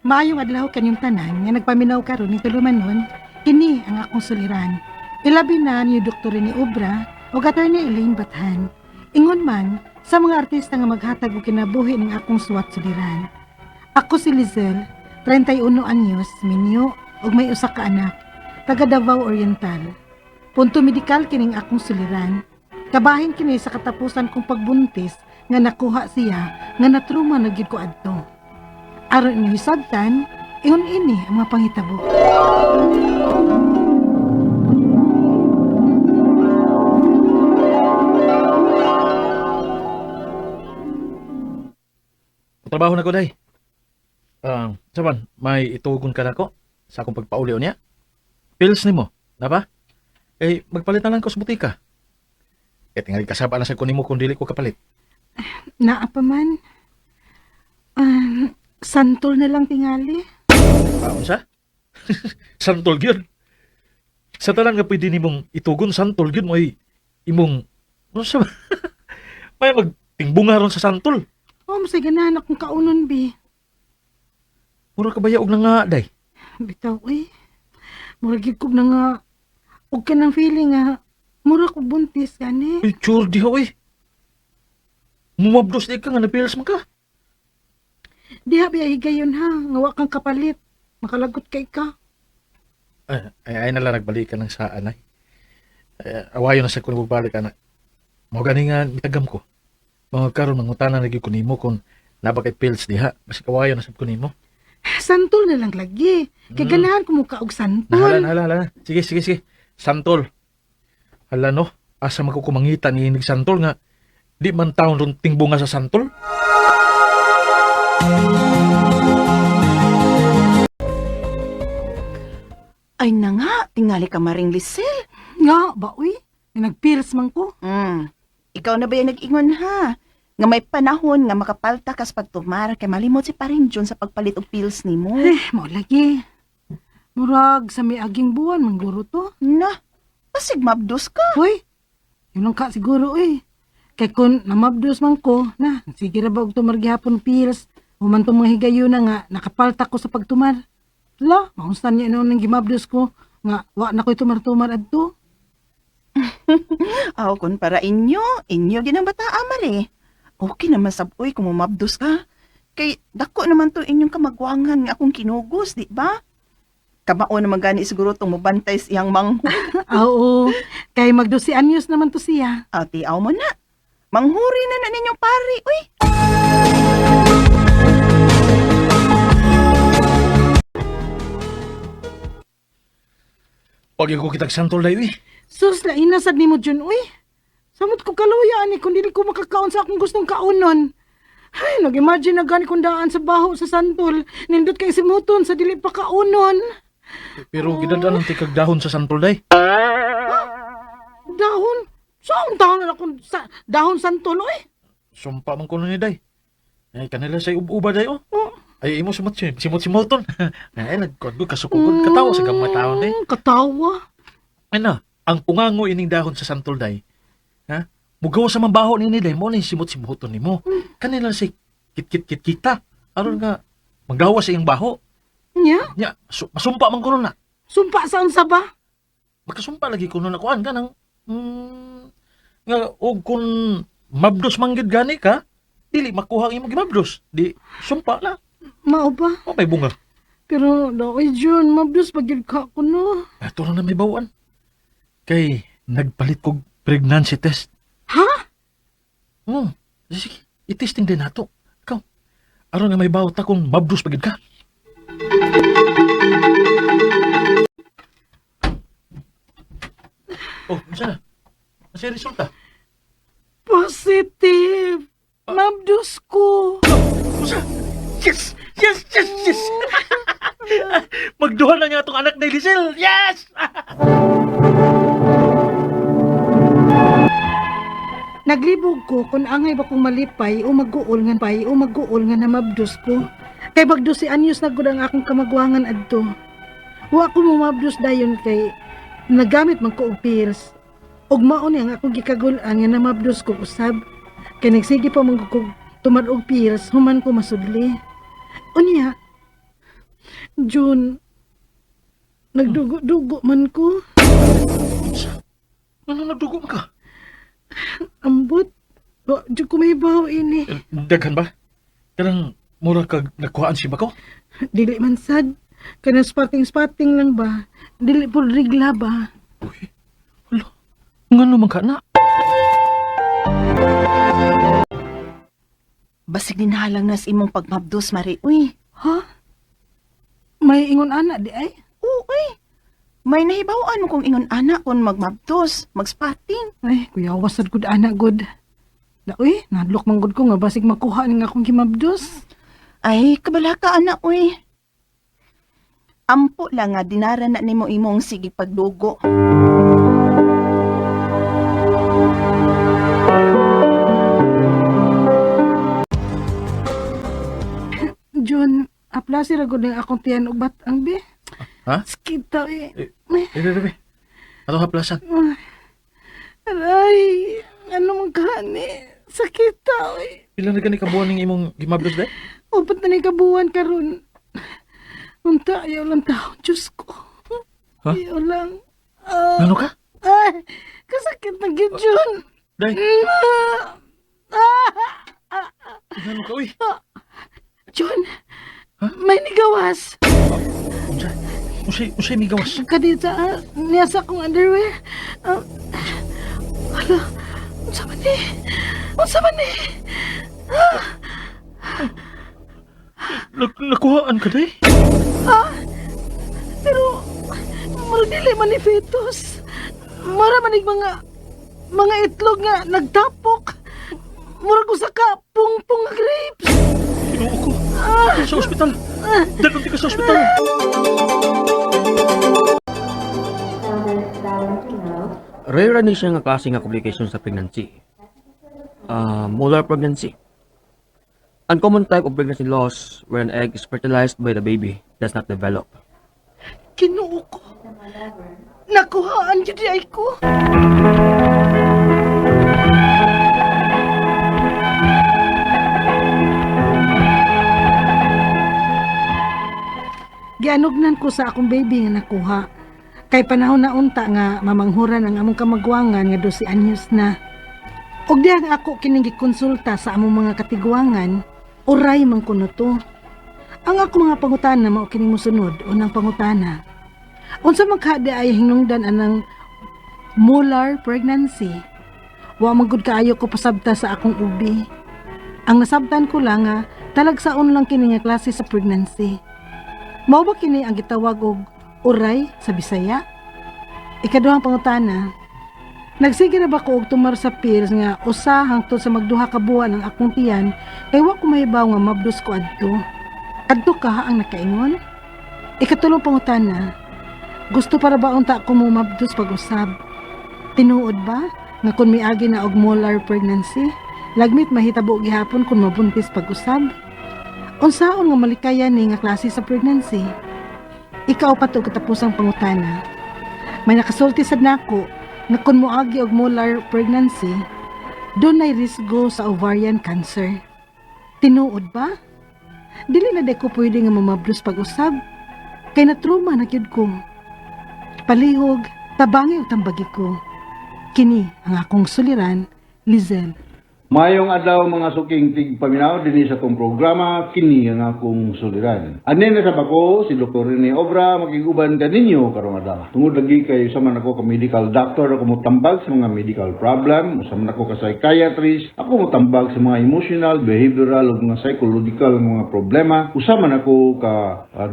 Maayong adlaw kanyong tanan nga nagpaminaw karon ning tulumanon, kini ang akong suliran. Ilabi na ni Dr. Rene Obra ug Attorney Elaine Bathan. Ingon man sa mga artista nga maghatag og kinabuhi ning akong suwat suliran. Ako si Lizelle, 31 anyos, minyo ug may usa ka anak, taga Davao Oriental. Punto medikal kining akong suliran. Kabahin kini sa katapusan kong pagbuntis nga nakuha siya nga natruma na gyud ko adto. Aron inyo hisabtan, ingon ini ang mga panghitabo. Trabaho na ko, day. Ah, saban, may itugon ka na ko sa akong pagpauli niya. Pills nimo, na ba? Eh, magpalit na lang ko sa butika. Eh, tingali kasaba na sa kunin mo kung dili ko kapalit. Naa pa man. Ah, santol na lang tingali. Paon sa? Santol gyud. Sa tanan nga pwede nimong itugon santol gyud mo ay imong ano sa may magtingbunga ron sa santol. Oh, masay ganahan akong kaunon, bi. Mura ka ba og na nga day? Bitaw, eh. Mura gyud ko na nga. Og kanang feeling nga, mura ko buntis gani. Uy, sure di ho eh. Mumabdos di ka nga napils man ka. Diha biya higayon ha, nga wa kang kapalit. Makalagot kay ka. Ay, ay, ay nala nagbalikan ng saan ay. Ay, awayo na sa kung balik anak. Mao gani nga mitagam ko. Mga karon mangutana na gyud ko nimo kung naba kay pills diha. Basta kawayo na sab ko nimo. Santol na lang lagi. Kay ganahan ko muka og santol. Nahala, nahala, hala. Sige, sige, sige. Santol. Hala no, asa man ko kumangita ni inig santol nga di man taon ron tingbunga sa santol. Ay na nga, tingali ka maring Lisel. Nga ba uy? Nga nagpills man ko. Ikaw na ba yung nag-ingon ha? Nga may panahon nga makapalta kas pagtumar kay malimot si paring Jun sa pagpalit og pills nimo. Eh, mao lagi. Murag sa may aging buwan mangguro to. Na, basig mabdos ka. Hoy, yun lang ka siguro eh. Kay kung namabdos man ko, na, sige ra ba og tumar gihapon pills. Human tong mga higayon na nga, nakapalta ko sa pagtumar. La, maunsan niya noon ang gimabdos ko, nga wa na ko'y tumar-tumar adto. Aw, kun para inyo, inyo ginang bata amare. Okay naman saboy kung mabdos ka. Kay dako naman to inyong kamagwangan nga akong kinugos, di ba? Kamao naman gani siguro tong mobantay sa iyang manghod. Ah, Oo, kay magdosi anyos naman to siya. Ate, aw mo na. Manghuri na na ninyong pari, uy. Wag ko kitag santol dayo eh. Sus, lain na sad nimo Jun, uy. Samot ko kaluya ani kung dili ko makakaon sa akong gustong kaonon. Ay, nag-imagine na gani kung daan sa baho sa santol. Nindot kay simuton sa dili pa kaonon. Pero gidadaan ang tikag dahon sa santol day. Dahon? Saan dahon na akong sa, dahon santol, oy? Sumpa man ko ni day. Ay kanila say uba day oh. Oh. Ay imo sumot simot simoton. Ay nagkod ko kasukugod katawa sa gamay taon day. Katawa. Ay na, ang pungango ining dahon sa santol day. Ha? Mugaw sa mambaho nini day mo ni simot simoton nimo. Kanila say kit kit kit kita. Aron nga magawa sa iyang baho. Nya? Nya, masumpa man kuno na. Sumpa sa unsa ba? Makasumpa lagi kuno na kuan kanang nga og kun mabdos man gyud gani ka, dili makuha ang imong gimabdos. Di sumpa na. Mao ba? O may bunga. Pero, daoy Jun, mabdos pag yun ka ko, no? Ato na may bawaan. Kay nagpalit kog pregnancy test. Ha? Oh, sige, i-testing din nato. Ikaw, aron nga may bawat ta kung mabdos pagid ka. Oh, unsa na? Unsa yung resulta? Positive! Mabdos ko! Unsa? Yes! Yes! Yes! Yes! Magduha na niya atong anak ni Lisel! Yes! Naglibog ko kung angay ba kong malipay o mag-uol nga pay o mag-uol nga namabdos ko. Kay bagdos si anyos na gud ang akong kamagwangan adto. Wa ko mumabdos dayon kay nagamit man ko og pills. Ug mao ni ang akong gikagul-an nga namabdos ko usab. Kay nagsige pa man ko tumad og pills human ko masudli. Unya, June, nagdugo-dugo man ko. Unsa? Ano nagdugo man ka? Ambot. Wa, di ko mahibaw ini. Eh, daghan ba? Kanang mura kag nakuhaan si bako? Dili man sad. Kanang spotting-spotting lang ba? Dili po rigla ba? Uy, hala. Ngano man ka na? Basig ninahalang nas imong pagmabdos, Mari. Uy, Ha? May ingon ana di ay? oo, uy. May nahibaw-an mo kung ingon ana kung magmabdos, magspotting. Ay, kuya, wasad gud ana gud. Da uy, nadlok man gud ko nga basig makuha ni nga akong gimabdos. Ay, kabala ka, ana, uy. Ampo lang nga, dinara na nimo imong sige pagdugo. June, aplasi ra gud ang akong tiyan og batang bi. Ha? Sakit eh. Eh, eh, bebe. Ato haplasan. Aray, ano man ka ni? Sakit eh. Pila na gani ka buwan ning imong gimabdos day? Upat na ni kabuwan karon. Unta, ayaw lang tao. Diyos ko. Ha? Ayaw lang. Ah, Ngano ka? ay, kasakit na gyud, Jun. Day, Ah, ngano ka uy? Jun, may nigawas. Unsa? Unsay unsay migawas? Kadita, niya sa akong underwear. Ah, hala, unsa man ni? Unsa man ni? Nakuhaan ka day? Pero, murag dili man ni fetus. Mara man nig mga itlog nga nagtapok. Murag usa ka pungpong nga grapes. Ginoo ko. Sa ospital. Dalon ka sa ospital. Rare ra ni siya nga klase nga complication sa pregnancy. Molar pregnancy. Uncommon type of pregnancy loss where an egg is fertilized by the baby does not develop. Kinuo ko. Nakuhaan jud ay ko. Gianugnan ko sa akong baby nga nakuha. Kay panahon na unta nga mamanghuran ang among kamagwangan nga 12 anyos na. Og dihang ako kining gikonsulta sa among mga katiguangan, uray man kuno to. Ang ako mga pangutana mao kining mosunod, unang pangutana. Unsa man ka di ay hinungdan anang molar pregnancy? Wa man gud kaayo ko pasabta sa akong ubi. Ang nasabtan ko lang nga talagsaon lang kini nga klase sa pregnancy. Mao ba kini ang gitawag og uray sa Bisaya? Ikaduhang pangutana, nagsige na ba ko og tumar sa pills nga usa hangtod sa magduha ka buwan ang akong tiyan kay wa ko mahibaw nga mabdos ko adto. Adto ka ang nakaingon? Ikatulong pangutana, gusto para ba unta ko mo mabdos pag-usab? Tinuod ba nga kun miagi na og molar pregnancy, lagmit mahitabo gihapon kun mabuntis pag-usab? Unsaon nga malikayan ni nga klase sa pregnancy? Ikaw pa to katapusang pangutana. May nakasulti sad nako nga kun moagi og molar pregnancy, dunay risgo sa ovarian cancer. Tinuod ba? Dili na di ko pwede nga mamabdos pag-usab. Kay natruma na gyud ko. Palihog, tabangi og tambagi ko. Kini ang akong suliran, Lizelle. Mayong adlaw mga suking tigpaminaw dinhi sa akong programa kini ang akong suliran. Ani na sa bako si Dr. Rene Obra makiguban kaninyo karong adlaw. Tungod lagi kay usa man ako ka medical doctor, ako motambag sa mga medical problem, usa man ako ka psychiatrist, ako motambag sa mga emotional, behavioral ug mga psychological nga mga problema. Usa man ako ka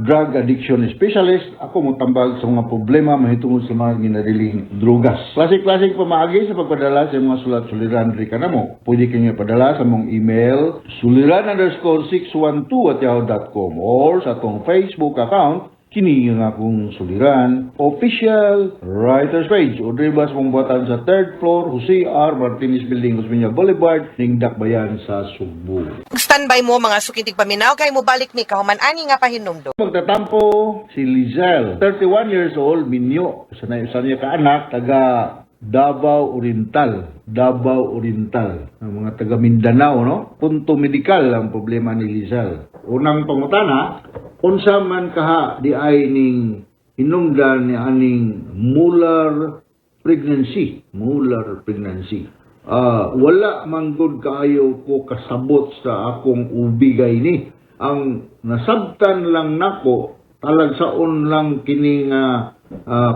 drug addiction specialist, ako motambag sa mga problema mahitungod sa mga ginadiling drugas. Klasik-klasik pamaagi sa pagpadala sa mga sulat suliran diri kanamo. Pwede kinyo padala sa mong email suliran_612@yahoo.com or sa atong Facebook account kini ang akong suliran official writers page o diri ba sa mong buhatan sa third floor Jose R. Martinez Building, Osmeña Boulevard, Ningdak Bayan sa Sugbo. Standby mo mga sukintig paminaw kay mobalik mi kahuman ani nga pahinumdum. Magtatampo si Lizelle, 31 years old, minyo. Usa na usa niya kaanak, taga Davao Oriental. Davao Oriental. Ang mga taga Mindanao, no? Punto medikal ang problema ni Lizelle. Unang pangutana, Unsa man kaha di ay ning hinungdan ni aning molar pregnancy, molar pregnancy? Wala man gud kaayo ko kasabot sa akong ubigay ni. Ang nasabtan lang nako, talagsaon lang kini nga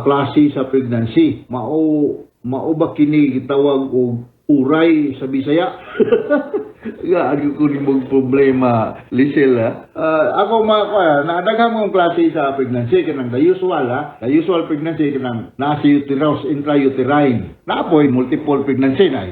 klase sa pregnancy. Mao mao ba kini gitawag og uray sa Bisaya? Ya, ko ni mong problema, Lisel, ha? Ako mga ko, nadaghan mong klase sa pregnancy, kanang the usual, ha? The usual pregnancy, kanang nasa uterus, intrauterine. Napoy multiple pregnancy, na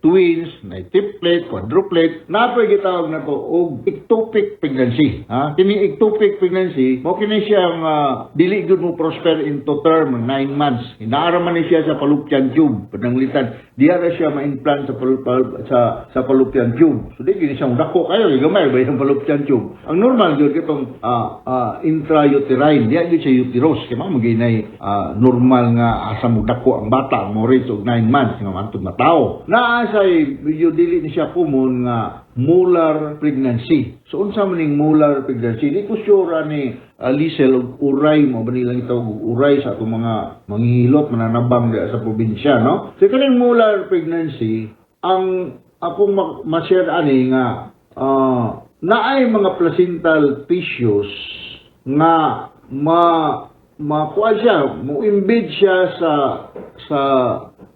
twins, na triplet, quadruplet. Napoy gitawag na to og ectopic pregnancy. Ha? Kini ectopic pregnancy, mo kini siya nga dili gyud mo prosper into term 9 months. Inaara man ni siya sa fallopian tube, pananglitan. Diha ra siya ma-implant sa pal, pal- sa sa fallopian tube. So di gini siya dako kayo, gamay ba yung fallopian tube. Ang normal gyud kitong intrauterine, diha gyud siya uterus kay mao maginay normal nga asa mo dako ang bata mo reach og 9 months nga mantod na tao. Naa say medyo dili ni siya common nga molar pregnancy. So unsa man ning molar pregnancy? Di ko sure ani Liesel og uray mo ba nilang itawag og uray sa atong mga manghihilot mananabang diha sa probinsya, no? So kaning molar pregnancy, ang akong ma-share ani nga naay mga placental tissues nga ma makuha siya, mo embed siya sa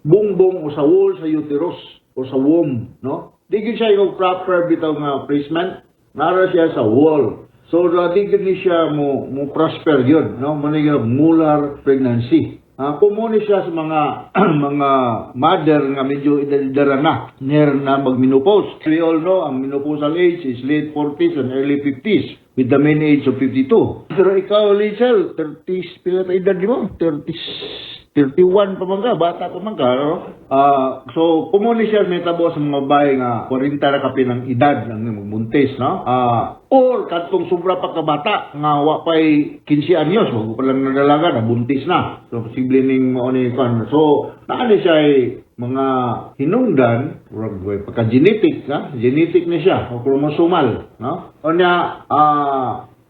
bongbong o sa wall sa uterus o sa womb, no? Di gyud siya yung proper bitaw nga placement, nara siya sa wall. So di gyud ni siya mo mo prosper yun, no? Mo ni yung molar pregnancy. Common ni siya sa mga mga mother nga medyo edad na, near na mag-menopause. We all know ang menopausal age is late 40s and early 50s with the mean age of 52. Pero ikaw, Liesel, 30s, pila pa edad mo? 30s, 31 pa man ka, bata pa man ka, no? So, common ni siya metabo sa mga babae nga 40 na kapin ang edad ng magbuntis, no? Or kadtong sobra pa kabata nga wa pay 15 anyos, wag pa lang nadalaga, nabuntis na. So, posible ning mao ni kan. So, naa ni siya ay mga hinungdan, murag way pagka-genetic, ha? Genetic ni siya, o chromosomal, no? O niya,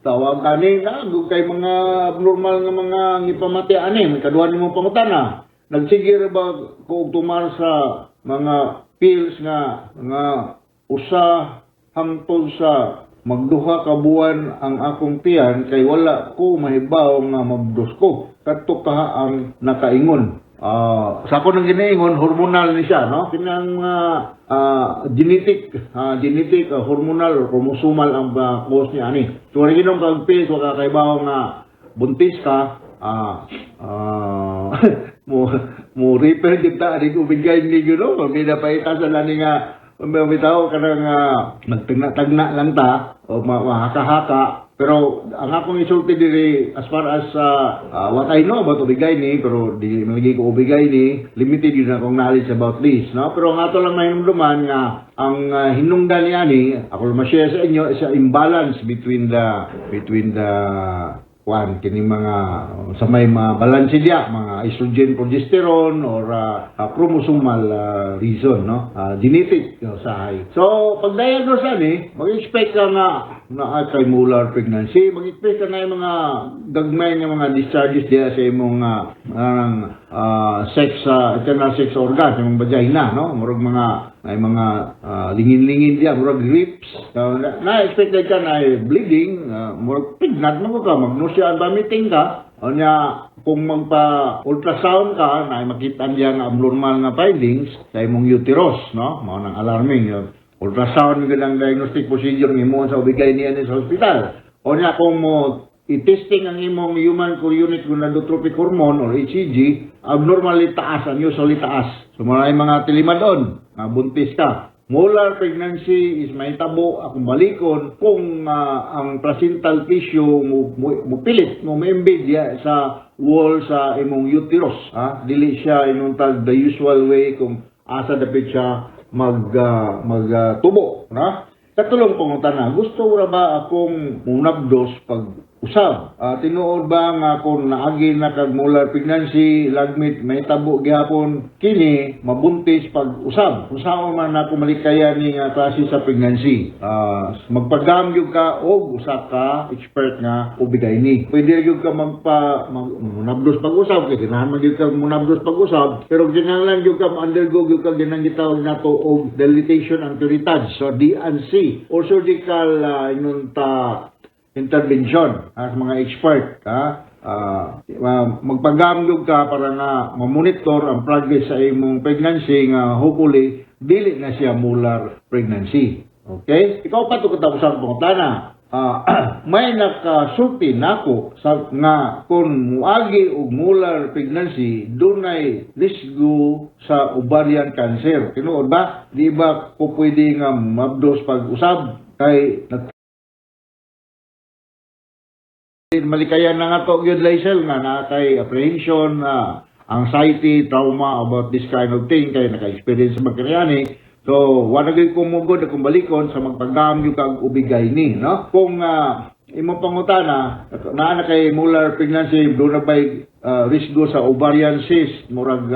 tawag kani na kay mga abnormal nga mga ngipamati ani may kaduha nimo pangutana, nagsige ra ba ko og tumar sa mga pills nga nga usa hangtod sa magduha ka buwan ang akong tiyan kay wala ko mahibaw nga mabdos ko? Kadto ka ang nakaingon. Sa ako nang ginaingon, hormonal ni siya, no? Kinang genetic, genetic, hormonal or chromosomal ang cause niya ani. So, wala ginom kag pills, wala kay nga buntis ka, mo mo refer kita ani ko bigay ni gyud, no? May napaita sa lani nga may bitaw kanang magtagna-tagna lang ta o mahaka-haka, pero ang akong isulti diri as far as what I know about ubigay ni, pero di malagi ko ubigay ni, limited yun akong knowledge about this, no? Pero ang ato lang mahinumduman nga ang hinungdan niya ni ako lang ma-share sa inyo is a imbalance between the kwan kini mga sa may mga balance diya, mga estrogen, progesterone or chromosomal reason, no, genetic, no, sahay. So pag diagnose ani, mag-expect ka nga na kay molar pregnancy, mag-expect ka na yung mga gagmay nga mga discharges diya sa imong sex, internal sex organ, sa imong vagina, no? Murag mga may mga lingin-lingin diya, murag drips. So, na-expect ka na bleeding, murag pregnant mo ka, mag-nausea and vomiting ka. O niya, kung magpa-ultrasound ka, na makita niya nga abnormal nga findings sa imong uterus, no? Mao nang alarming yun. Ultrasound gyud ang diagnostic procedure ng imong sa ubigay niya ni sa hospital. O niya, kung mo i-testing ang imong human chorionic gonadotropic hormone or HCG, abnormally taas, unusually taas. So mga mga tilimadon, nga buntis ka. Molar pregnancy is mahitabo, akong balikon, kung ang placental tissue mo pilit, mo ma-embed diya sa wall sa imong uterus. Ha? Dili siya inuntag the usual way kung asa dapit siya mag tubo, na? Katulong pangutana, gusto ra ba akong munabdos pag usab. Tinuod ba nga kung naagi na kag molar pregnancy, lagmit mahitabo gihapon kini mabuntis pag usab? Kung saon man nako malikayan ni nga klase sa pregnancy? Magpagam gyud ka og usa ka expert nga OB-GYN. Pwede gyud ka munabdos pag-usab kay ganahan man gyud ka munabdos pag-usab, pero kinahanglan gyud ka ma-undergo gyud ka ginang gitawag nato og dilatation and curettage, so D&C or surgical ingon ta intervention sa mga expert ha. Magpagam gyud ka para nga mamonitor ang progress sa imong pregnancy nga hopefully dili na siya molar pregnancy. Okay, ikaw pa to katapusan pangutana. May nakasulti nako sa nga kung muagi og molar pregnancy, dunay risgo sa ovarian cancer. Tinuod ba? Di ba ko pwede nga mabdos pag usab kay malikayan na nga to gyud, Lysel, nga naa kay apprehension, anxiety, trauma about this kind of thing kay naka-experience man kani. So, wala gyud ko mugod akong balikon sa magpagam gyud kag OB-GYN, no? Kung imong pangutana, naa na kay molar pregnancy, duna bay risgo sa ovarian cyst? Murag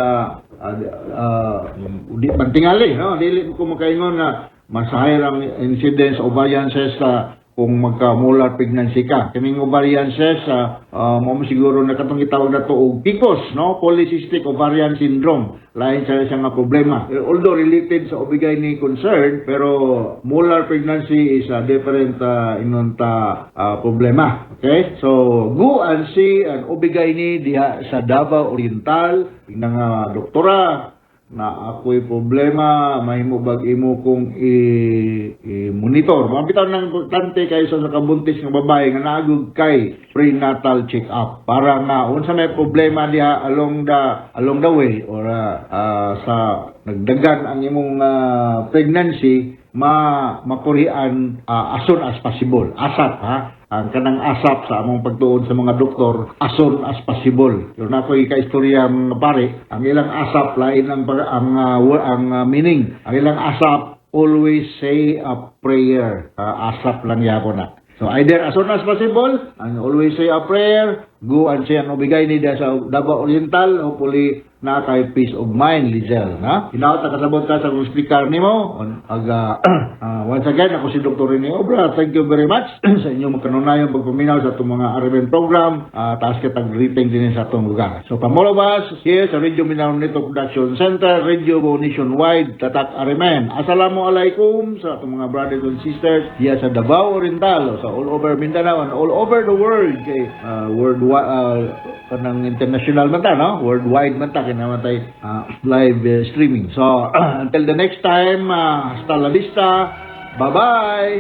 di man tingali, no? Dili ko makaingon nga mas higher ang incidence ovarian cyst sa kung magka-molar pregnancy ka. Kining ovarian cyst, mo siguro na katong gitawag na to og PCOS, no? Polycystic ovarian syndrome. Lain sa siya nga problema. Eh, although related sa OB-GYN concern, pero molar pregnancy is a different ingon ta problema. Okay? So, go and see an OB-GYN diha sa Davao Oriental. Tingnan nga, "Doktora, na ako'y problema, mahimo bag imo kong i-monitor?" Mga bitaw nang importante kay sa kabuntis nga babae nga naagog kay prenatal check-up para nga unsa may problema diha along the way or sa nagdagan ang imong pregnancy, ma makurian as soon as possible. ASAP ha, ang kanang ASAP sa among pagtuon sa mga doktor, as soon as possible. Yun ako ika-istorya, mga pare, ang ilang ASAP lain ang meaning. Ang ilang ASAP, always say a prayer. ASAP lang yapon na. So either as soon as possible and always say a prayer, go and say an OB-GYN ni sa Davao Oriental, hopefully na kay peace of mind, Lizelle, na? Hinaot nakasabot ka sa kong speaker nimo. Once again, ako si Dr. Rene Obra. Thank you very much sa inyong magkanunayong pagpaminaw sa atong mga RMN program. Taas kitag greeting din sa atong lugar. So, from all of us here sa Radio Mindanao Network Production Center, Radio Nationwide, Tatak RMN. Assalamualaikum sa atong mga brothers and sisters diya sa Davao Oriental, sa all over Mindanao and all over the world. Kay worldwide, kanang international man ta, no? Worldwide man ta, kay naman tay live streaming. So, until the next time, hasta la vista. Bye-bye!